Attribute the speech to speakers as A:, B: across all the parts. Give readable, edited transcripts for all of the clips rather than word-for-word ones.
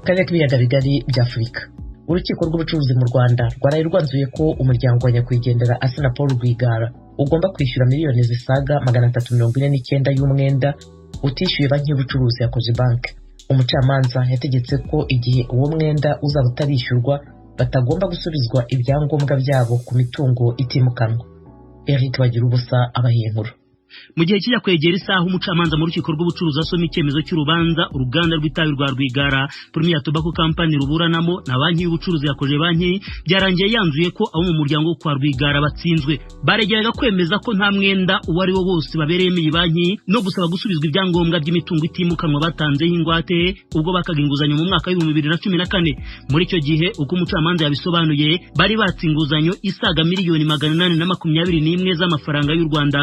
A: Karere k'ibiyaga bigari bya Afurika. Urukiko rw'ubucuruzi mu Rwanda rwaraye rwanzuye ko umuryango wa nyakwigendera Assinapol Rwigara ugomba kwishyura miliyoni zisaga 349 y'umwenda utishyuye banki y'ubucuruzi ya Cogebanque. Umucamanza yategetse ko igihe uwo mwenda uzaba utarishyurwa, batagomba gusubizwa ibyangombwa byabo ku mitungo itimukanwa. Eric Bagiruwubusa abahiye inkuru.
B: Mu gihe kijya kwegera isaha, umucamanza mu rukiko rw'ubucuruzi asoma icyemezo cy'urubanza uruganda rw'itabi rwa Rwigara, Premier Tobacco Company, ruburanamo na banki y'ubucuruzi ya Cogebanque, byarangiye yanzuye ko abo mu muryango wo kwa Rwigara batsinzwe. Baregeraga kwemeza ko nta mwenda uwo ari wo wose babereyemo iyi banki, no gusaba gusubizwa ibyangombwa by'imitungo itimukanwa batanzeho ingwate ubwo bakaga inguzanyo mu mwaka wa 2014. Muri icyo gihe, uko umucamanza yabisobanuye, bari batse inguzanyo isaga miliyoni 821 z'amafaranga y'u Rwanda,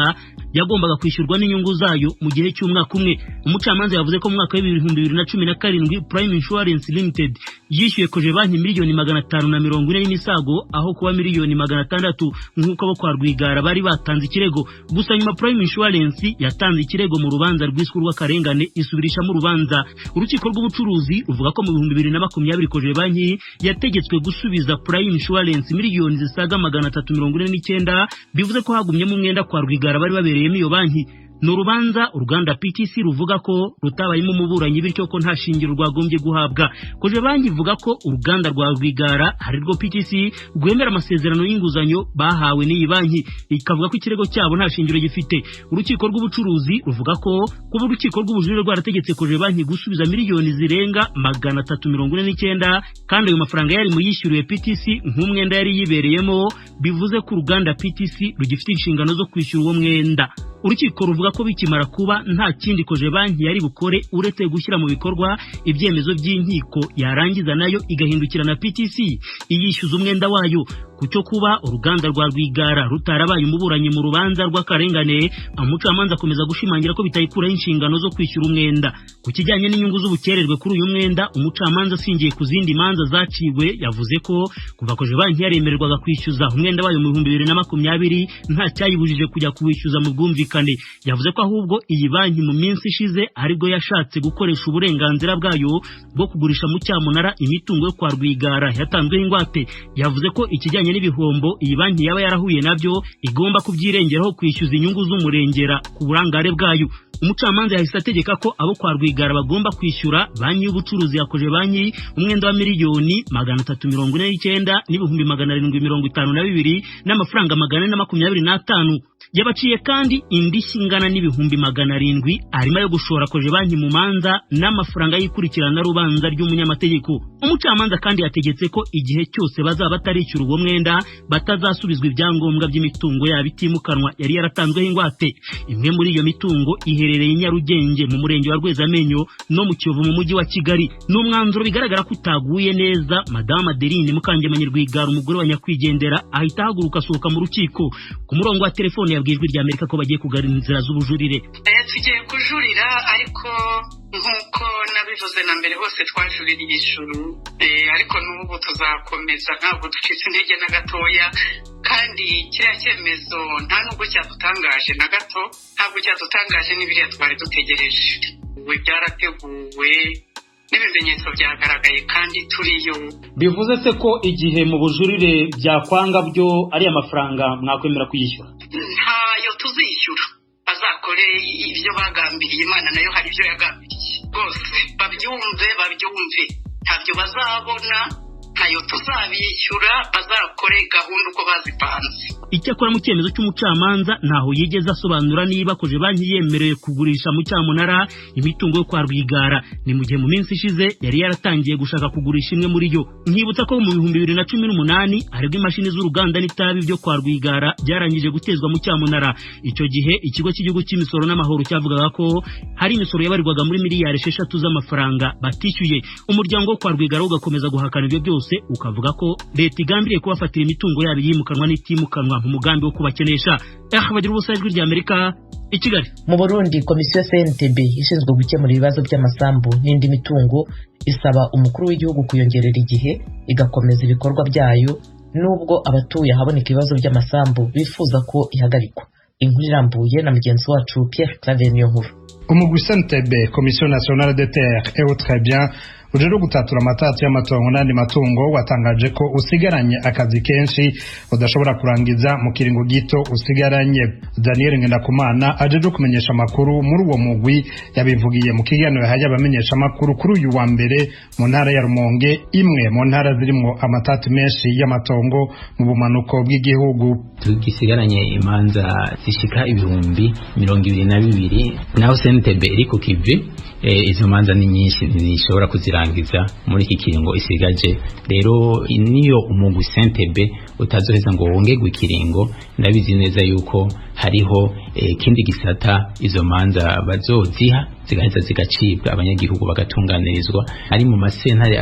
B: yagombaga kwishyurwa n'inyungu zayo mu gihe cy'umwaka umwe. Umucamanza yavuze ko mu mwaka wa 2017 Prime Insurance Limited yishyuye Cogebanque miliyoni 540 n'imisago, aho kuba miliyoni 600 nk'uko abo kwa Rwigara bari batanze ikirego. Gusa nyuma Prime Insurance yatanze ikirego mu rubanza rwiswe urw'akarengane, isubirishamo urubanza. Urukiko rw'ubucuruzi ruvuga ko mu 2020 Cogebanque yategetswe gusubiza Prime Insurance miliyoni zisaga 349, bivuze ko hagumyemo umwenda kwa Rwigara bari babereyemo iyo banki. Ni urubanza uruganda PTC ruvuga ko rutabayemo umuburanyi, bityo ko nta shingiro rwagombye guhabwa. Cogebanque ivuga ko uruganda rwa Rwigara, ari rwo PTC, rwemera amasezerano y'inguzanyo bahawe n'iyi banki, ikavuga ko ikirego cyabo nta shingiro gifite. Urukiko rw'ubucuruzi ruvuga ko kuba urukiko rw'ubujurire rwarategetse Cogebanque gusubiza miliyoni zirenga 349, kandi ayo mafaranga yari mu yishyuriwe PTC nk'umwenda yari yibereyemo, bivuze ko uruganda PTC rugifite inshingano zo kwishyura uwo mwenda. Urukiko ruvuga ko bikimara kuba, nta kindi Cogebanque yari bukore uretse gushyira mu bikorwa ibyemezo by'inkiko, yarangiza nayo igahindukira na PTC iyishyuza umwenda wayo. Ku cyo kuba uruganda rwa Rwigara rutarabaye umuburanyi mu rubanza rw'akarengane, umucamanza akomeza gushimangira ko bitayikuraho inshingano zo kwishyura umwenda. Ku kijyanye n'inyungu z'ubukererwe kuri uyu mwenda, umucamanza ashingiye ku zindi manza zaciwe yavuze ko kuva Cogebanque yaremererwaga kwishyuza umwenda wayo mu 2020, nta cyayibujije kujya kuwishyuza mu bwumvikane. Yavuze ko ahubwo iyi banki mu minsi ishize aribwo yashatse gukoresha uburenganzira bwayo bwo kugurisha mu cyamunara imitungo yo kwa Rwigara yatanzweho ingwate. Yavuze ko ikijyanye n'ibihombo iyi banki yaba yarahuye nabyo igomba kubyirengeraho kwishyuza inyungu z'umurengera ku burangare bwayo. Umucamanza yahise ategeka ko abo kwa Rwigara bagomba kwishyura banki y'ubucuruzi ya Cogebanque umwenda wa miliyoni 349 n'ibihumbi 752 n'amafaranga 425. Yabaciye kandi indishyi ingana n'ibihumbi 700, arimo ayo gushora Cogebanque mu manza n'amafaranga y'ikurikirana rubanza ry'umunyamategeko. Umucamanza kandi yategetse ko igihe cyose bazaba batarishyura uwo mwenda, batazasubizwa ibyangombwa by'imitungo yabo itimukanwa yari yaratanzweho ingwate. Imwe muri iyo mitungo iherereye i Nyarugenge mu murenge wa Rwezamenyo no mu Kiyovu mu mujyi wa Kigali. Ni umwanzuro bigaragara ko utaguye neza Madame Adeline Mukangemanyi Rwigara, umugore wa nyakwigendera, ahita ahaguruka asohoka mu rukiko. Ku murongo wa telefone yabwiye Ijwi rya Amerika ko bagiye kugana inzira z'ubujurire.
C: Tugiye kujurira, ariko nk'uko nabivuze na mbere hose, twajuririye ijuru, ariko n'ubu tuzakomeza. Ntabwo ducitse intege na gatoya, kandi kiriya cyemezo nta nubwo cyadutangaje na gato. Ntabwo cyadutangaje, n'ibiriya twari dutegereje. Ubu byarateguwe n'ibimenyetso byagaragaye kandi turiyo.
B: Bivuze se ko igihe mu bujurire byakwanga byo, ari amafaranga mwakwemera kuyishyura?
C: Ntayo tuzishyura. Bazakore ibyo bagambiriye, Imana nayo hari ibyo yagambiriye. Rwose babyumve, babyumve, ntabyo bazabona, ntayo tuzabishyura. Bazakore gahunda uko bazipanze.
B: Icyakora mu cyemezo cy'umucamanza ntaho yigeze asobanura niba Cogebanque yemerewe kugurisha mu cyamunara imitungo yo kwa Rwigara. Ni mu gihe mu minsi ishize yari yaratangiye gushaka kugurisha imwe muri yo. Nkibutsa ko mu 2018 aribwo imashini z'uruganda n'itabi byo kwa Rwigara byarangije gutezwa mu cyamunara. Icyo gihe Ikigo cy'Igihugu cy'Imisoro n'Amahoro cyavugaga ko hari imisoro yabarirwaga muri miliyari 6 z'amafaranga batishyuye. Umuryango wo kwa Rwigara ugakomeza guhakana ibyo byose, ukavuga ko leta igambiriye kubafatira imitungo yabo yimukanwa n'itimukanwa mu mugambi wo kubakenesha. Bagiruwubusa, Ijwi rya Amerika, i Kigali.
A: Mu Burundi, komisiyo CNTB ishinzwe gukemura ibibazo by'amasambu n'indi mitungo isaba umukuru w'igihugu kuyongerera igihe igakomeza ibikorwa byayo, nubwo abatuye ahaboneka ibibazo by'amasambu bifuza ko ihagarikwa. Inkuru irambuye na mugenzi wacu Pierre Claver Niyonkuru.
D: Umugwi CNTB, Commission nationale des terres et autres biens, ujejwe gutatura amatati y'amatongo n'andi matungo watangaje ko usigaranye akazi kenshi udashobora kurangiza mu kiringo gito usigaranye. Daniel Ngendakumana ajejwe kumenyesha amakuru muri uwo mugwi yabivugiye mu kiganiro yahaye abamenyesha amakuru kuri uyu wa mbere mu ntara ya Rumonge, imwe mu ntara zirimwo amatati menshi y'amatongo mu bumanuko bw'igihugu.
E: Tugisigaranye imanza zishika 22,000 naho CNTB iri ku kivi. Izo manza ni nyinshi, ntishobora kuzirangiza muri iki kiringo isigaje. Rero niyo umugwi CNTB utazoheza ngo wongerwe ikiringo, ndabizi neza yuko hariho ikindi gisata izo manza bazoziha zigaheza zigacibwa, abanyagihugu bagatunganirizwa, ari mu masentare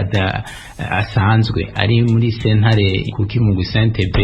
E: asanzwe, ari muri sentare kuko umugwi CNTB.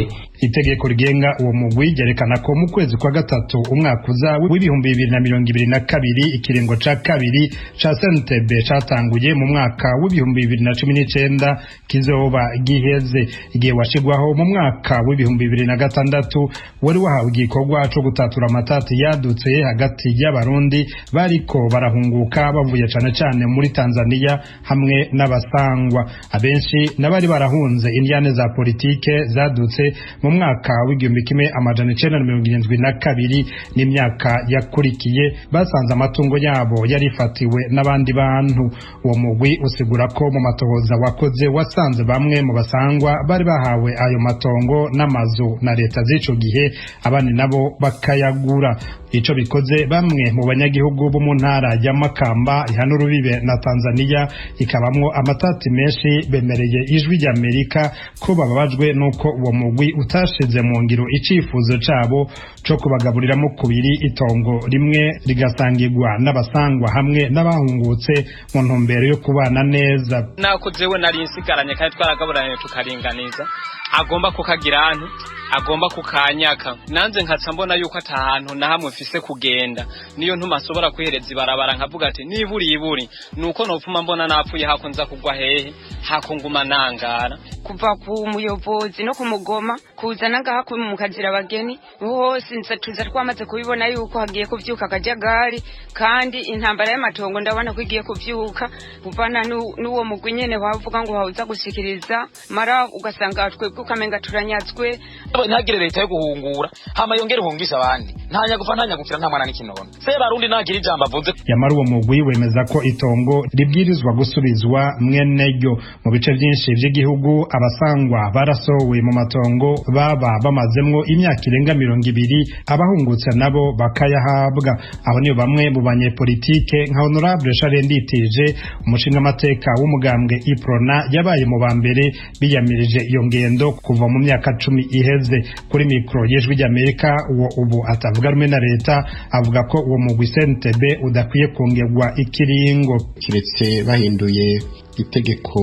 D: Itegeko rigenga uwo mugwi ryerekana ko mu kwezi kwa gatatu umwaka uza w'2022 ikiringo ca kabiri ca CNTB catanguye mu mwaka w'2019 kizoba giheze. Igihe washigwaho mu mwaka w'2006 wari wahawe igikorwa co gutatura amatati yadutse hagati y'Abarundi bariko barahunguka bavuye cane cane muri Tanzania hamwe n'abasangwa. Abenshi n'abari barahunze indyane za politike zadutse mu mwaka w'1972 n'imyaka yakurikiye, basanze amatungo yabo yarifatiwe n'abandi bantu. Uwo mugwi usigura ko mu matohoza wakoze wasanze bamwe mu basangwa bari bahawe ayo matongo n'amazu na leta z'ico gihe, abandi nabo bakayagura. Ico bikoze, bamwe mu banyagihugu bo mu ntara ya Makamba ihana urubibe na Tanzania ikabamwo amatati menshi bemereye Ijwi ry'Amerika ko bababajwe n'uko uwo mugwi utashize mu ngiro icifuzo cabo co kubagaburiramo kubiri, itongo rimwe rigasangirwa n'abasangwa hamwe n'abahungutse mu ntumbero yo kubana neza.
F: Nako jewe nari nsigaranye kandi twaragaburanye tukaringaniza, agomba kukagira antu agomba kukanyaka, nanze nkaca mbona yuko atahantu na hamwe mfise kugenda. Niyo ntuma nsobora kwihereza ibarabara nkavuga ati niburi iburi nuko nopfuma mbona napfuye hako nza kugwa hehe hako nguma nangara.
G: Kuva ku muyobozi no kumugoma kuzana ngaha mu kazira abageni hose tuza twamaze kubibona yuko hagiye kuvyuka akajagari, kandi intambara y'amatongo ndabona ko igiye kuvyuka kuvana n'uwo mugwi nyene wavuga ngo wawuza gushikiriza mara ugasanga twebwe ukamenga turanyatswe.
H: Ntagire leta yo guhungura hama yongere uhungisha abandi, ntanyagufa ntanyagukira nta mwana n'ikinono. Se barundi nagira ijambo avuze.
D: Yamara uwo mugwi wemeza ko itongo ribwirizwa gusubizwa mwene ryo. Mu bice byinshi by'igihugu abasangwa barasohowe mu matongo baba bamazemwo imyaka irenga 20, abahungutse nabo bakayahabwa. Aho niyo bamwe mu banyepolitike nka Honorable Charles Nditije, umushingamateka w'umugambwe Iprona, yabaye mu ba mbere biyamirije iyo ngendo kuva mu myaka 10 iheze. Kuri mikro y'Ijwi ry'Amerika, uwo ubu atavuga rumwe na leta avuga ko uwo mugwi CNTB udakwiye kongerwa ikiringo.
I: Kiretse bahinduye itegeko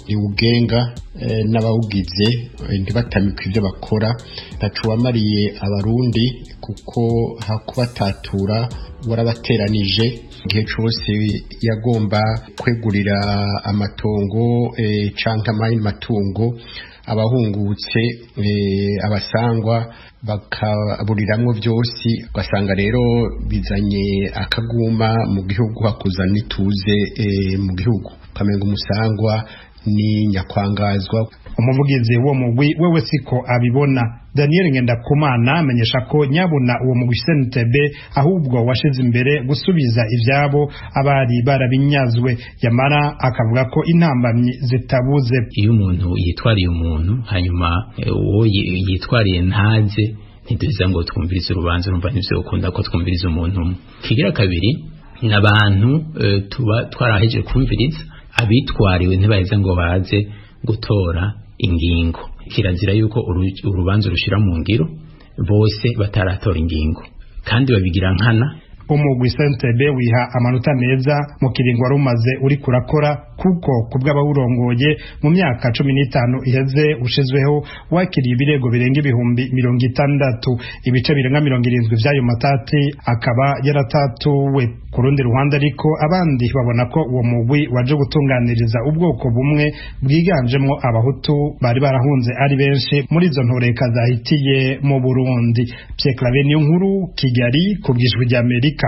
I: riwugenga n'abawugize ntibatamikwe ibyo bakora, ntaco wamariye Abarundi kuko hakubatatura warabateranije. Igihe cose yagomba kwegurira amatongo canke amayindi matungo abahungutse, abasangwa bakaburiramwo vyose, ugasanga rero bizanye akaguma mu gihugu, hakuzana ituze mu gihugu, ukamenga umusangwa ni nyakwangazwa.
D: Umuvugizi wo mugwi wewe siko abibona. Daniel Ngendakumana amenyesha ko nyabuna uwo mugwi CNTB ahubwo washize imbere gusubiza ivyabo abari barabinyazwe, yamara akavuga ko intambamyi zitabuze.
E: Iyo umuntu yitwariye umuntu hanyuma uwo yitwariye ntaze, ntiduheza ngo twumvirize urubanza, urumva ntivyokunda ko twumviriza umuntu umwe. Kigira kabiri, n'abantu tuba twarahejeje kumviriza abitwariwe ntibaheze ngo baze gutora ingingo. Kirazira yuko urubanza rushira mu ngiro bose bataratora ingingo, kandi babigira nkana.
D: Umugwi CNTB wiha amanota meza mu kiringo wari umaze uri kurakora, kuko kubw'abawurongoye mu myaka 15 iheze ushizweho wakiriye ibirego birenga 60,000, ibice birenga 70 vy'ayo matati akaba yaratatuwe. Ku rundi ruhande ariko abandi babona ko uwo mugwi waje gutunganiriza ubwoko bumwe bwiganjemwo Abahutu bari barahunze ari benshi muri izo ntoreka zahitiye mu Burundi. Pierre Claver Niyonkuru, Kigali, ku bw'Ijwi ry'Amerika.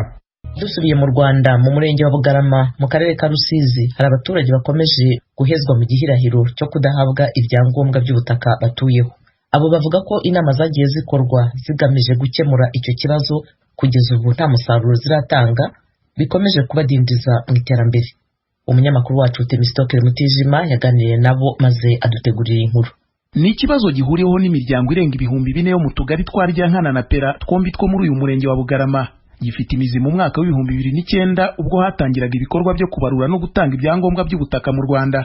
A: Dusubiye mu Rwanda, mu murenge wa Bugarama mu karere ka Rusizi, hari abaturage bakomeje guhezwa mu gihirahiro cyo kudahabwa ibyangombwa by'ubutaka batuyeho. Abo bavuga ko inama zagiye zikorwa zigamije gukemura icyo kibazo kugeza ubu nta musaruro ziratanga, bikomeje kubadindiza mu iterambere. Umunyamakuru wacu Temistokere Mutijima yaganiriye nabo maze adutegurira inkuru.
J: Ni ikibazo gihuriweho n'imiryango irenga 4000 yo mu tugari twa Ryankana na Pera twombi two muri uyu murenge wa Bugarama. Gifite imizi mu mwaka w'2009 ubwo hatangiraga ibikorwa byo kubarura no gutanga ibyangombwa by'ubutaka mu Rwanda.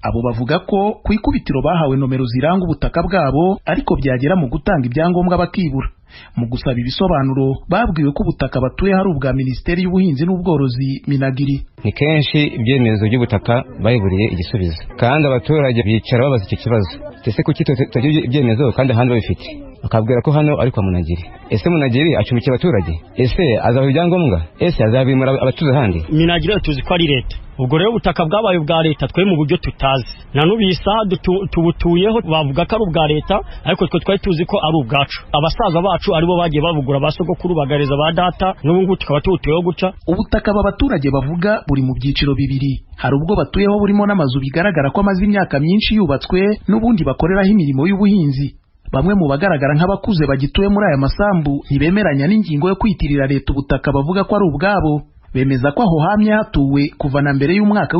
J: Abo bavuga ko ku ikubitiro bahawe nomero ziranga ubutaka bwabo, ariko byagera mu gutanga ibyangombwa bakibura. Mu gusaba ibisobanuro babwiwe ko ubutaka batuye hari ubwa Minisiteri y'Ubuhinzi n'Ubworozi Minagiri.
K: Ni kenshi ibyemezo by'ubutaka bayiburiye igisubizo, kandi abaturage bicara babaza icyo kibazo: ese kuki tutagira ibyemezo kandi ahandi babifite? Bakabwira ko hano ari kwa Munagiri. Ese Munagiri acumbikiye abaturage? Ese azabaha ibyangombwa? Ese azabimura abatuze ahandi?
L: Minagiri tuzi ko ari leta, ubwo rero ubutaka bwabaye ubwa leta twe mu buryo tutazi na n'ubu iyi saha tubutuyeho, bavuga ko ari ubwa leta, ariko twe twari tuzi ko ari ubwacu. Abasaza bacu aribo bagiye babugura, ba sogokuru bagareza ba data, n'ubu ngubu tukaba tubutuyeho guca.
J: Ubutaka aba baturage bavuga buri mu byiciro bibiri. Hari ubwo batuyeho burimo n'amazu bigaragara ko amaze imyaka myinshi yubatswe, n'ubundi bakoreraho imirimo y'ubuhinzi. Bamwe mu bagaragara nk'abakuze bagituye muri aya masambu ntibemeranya n'ingingo yo kwitirira leta ubutaka bavuga ko ari ubwabo. Bemeza ko aho hamye hatuwe kuva na mbere y'umwaka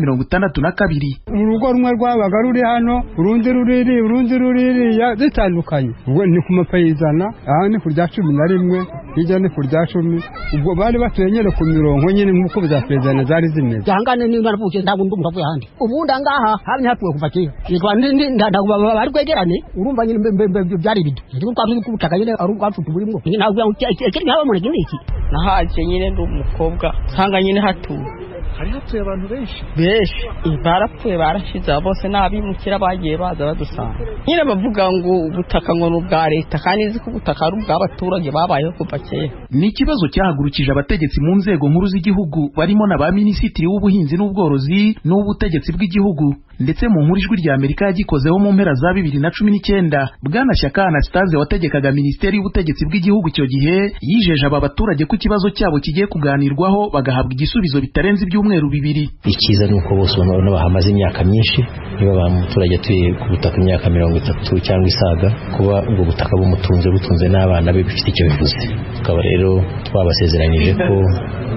J: w'1962.
M: Urugo rumwe rwabaga ruri hano, urundi ruriri, urundi ruririya, zitandukanye. Ubwo ni ku mapayizana, aha ni ku rya 11, hirya ni ku rya 10. Ubwo bari batuye nyine ku mirongo nyine nk'uko za payizana zari zimeze.
N: Ahangane niba naravukiye ntabwo ndumva avuye ahandi. Ubundi ahangaha hamye hatuwe kuva kera. Ntabwo bari bwegerane, urumva nyine byari ibido. Ndi kubutaka nyine ari ubwacu tuburimo. Ntabwo ikiri haba mu iki.
O: Nahaje nyine ndi umukobwa nsanga nyine hatuwe.
J: Hari hatuye abantu benshi
O: benshi, barapfuye barashize bose, n'abimukira bagiye baza badusanga nyine bavuga ngo ubutaka ngo ni ubwa leta, kandi izi ko ubutaka ari ubw'abaturage babayeho kuva kera.
J: Ni ikibazo cyahagurukije abategetsi mu nzego nkuru z'igihugu barimo na ba minisitiri w'ubuhinzi n'ubworozi n'ubutegetsi bw'igihugu, ndetse mu nkuru Ijwi rya Amerika yagikozeho mu mpera za 2019, Bwana Shyaka Anastase wategekaga Minisiteri y'Ubutegetsi bw'Igihugu icyo gihe yijeje aba baturage ko ikibazo cyabo kigiye kuganirwaho bagahabwa igisubizo bitarenze ibyumweru 2.
P: Icyiza ni uko bose ubona bahamaze imyaka myinshi. Niba umuturage atuye ku butaka imyaka 30 cyangwa isaga, kuba ubwo butaka bumutunze butunze n'abana be bifite icyo bivuze. Tukaba rero twabasezeranyije ko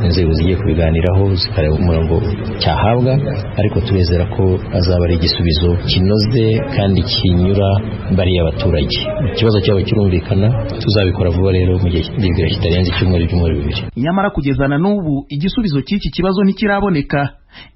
P: inzego zigiye kubiganiraho zikareba umurongo cyahabwa, ariko turezera ko azaba ari igisubizo kinoze kandi kinyura bariya abaturage. Ikibazo cyabo kirumvikana, tuzabikora vuba rero mu gihe kitarenze icyumweru 2.
J: Nyamara kugeza na n'ubu igisubizo cy'iki kibazo ntikiraboneka.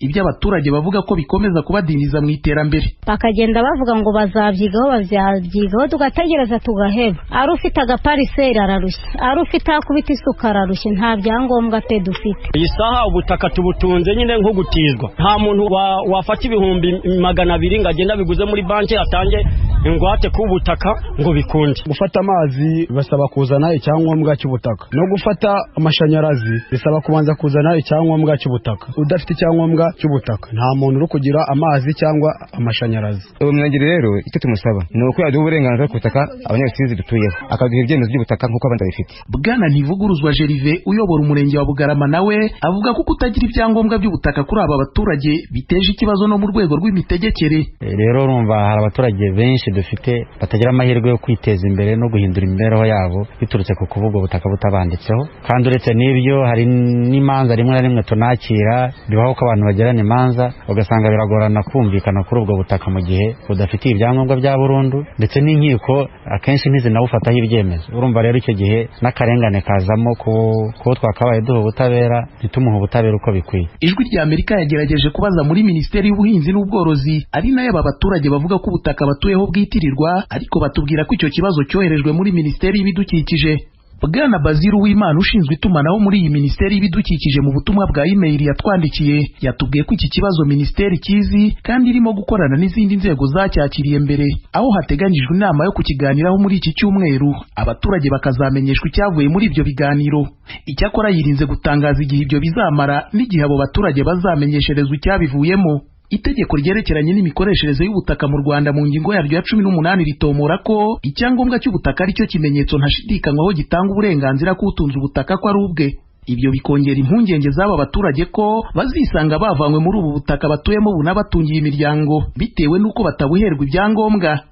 J: Ibyo abaturage bavuga ko bikomeza kubadindiza mu iterambere.
Q: Bakagenda bavuga ngo bazabyigaho, bazabyigaho, tugategereza tugaheba. Ari ufite agapariseri ararushye, ari ufite akubita isuka ararushye, nta byangombwa pe dufite.
L: Iyi saha ubutaka tubutunze nyine nko gutizwa. Nta muntu wafata 200,000 ngo agende abiguze muri banki atange ingwate ku butaka ngo bikunde.
M: Gufata amazi basaba kuzana icyangombwa cy'ubutaka, no gufata amashanyarazi bisaba kubanza kuzana icyangombwa cy'ubutaka. Udafite icyangombwa cy'ubutaka nta muntu uri kugira amazi cyangwa amashanyarazi.
K: Uwo Munagiri rero icyo tumusaba ni uko yaduha uburenganzira ku butaka abanyarusizi dutuyeho, akaduha ibyemezo by'ubutaka nk'uko abandi babifite.
J: Bwana Ntivuguruzwa Gervais uyobora umurenge wa Bugarama nawe avuga ko kutagira ibyangombwa by'ubutaka kuri aba baturage biteje ikibazo no mu rwego rw'imitegekere.
R: Rero urumva hari abaturage benshi dufite batagira amahirwe yo kwiteza imbere no guhindura imibereho yabo biturutse ku kuba ubwo butaka butabanditseho. Kandi uretse n'ibyo hari n'imanza rimwe na rimwe tunakira, bibaho ko abantu bagirana imanza ugasanga biragorana kumvikana kuri ubwo butaka mu gihe budafitiye ibyangombwa bya burundu, ndetse n'inkiko akenshi ntizinawufataho ibyemezo. Urumva rero icyo gihe n'akarengane kazamo kuko twakabaye duha ubutabera ntitumuhe ubutabera uko bikwiye.
J: Ijwi rya Amerika yagerageje kubaza muri Minisiteri y'Ubuhinzi n'Ubworozi ari nayo aba baturage bavuga ko ubutaka batuyeho bwitirirwa, ariko batubwira ko icyo kibazo cyoherejwe muri Minisiteri y'Ibidukikije. Bwana Baziru Uwimana ushinzwe itumanaho muri iyi Minisiteri y'Ibidukikije mu butumwa bwa email yatwandikiye yatubwiye ko iki kibazo minisiteri ikizi kandi irimo gukorana n'izindi nzego zacyakiriye mbere, aho hateganyijwe inama yo kukiganiraho muri iki cyumweru, abaturage bakazamenyeshwa icyavuye muri ibyo biganiro. Icyakora yirinze gutangaza igihe ibyo bizamara n'igihe abo baturage bazamenyesherezwa icyabivuyemo. Itegeko ryerekeranye n'imikoreshereze y'ubutaka mu Rwanda mu ngingo yaryo ya 18 ritomora ko icyangombwa cy'ubutaka ari cyo kimenyetso ntashidikanywaho gitanga uburenganzira k'utunze ubutaka ko ari ubwe. Ibyo bikongera impungenge z'aba baturage ko bazisanga bavanywe muri ubu butaka batuyemo bunabatungiye imiryango, bitewe n'uko batabuherwa ibyangombwa.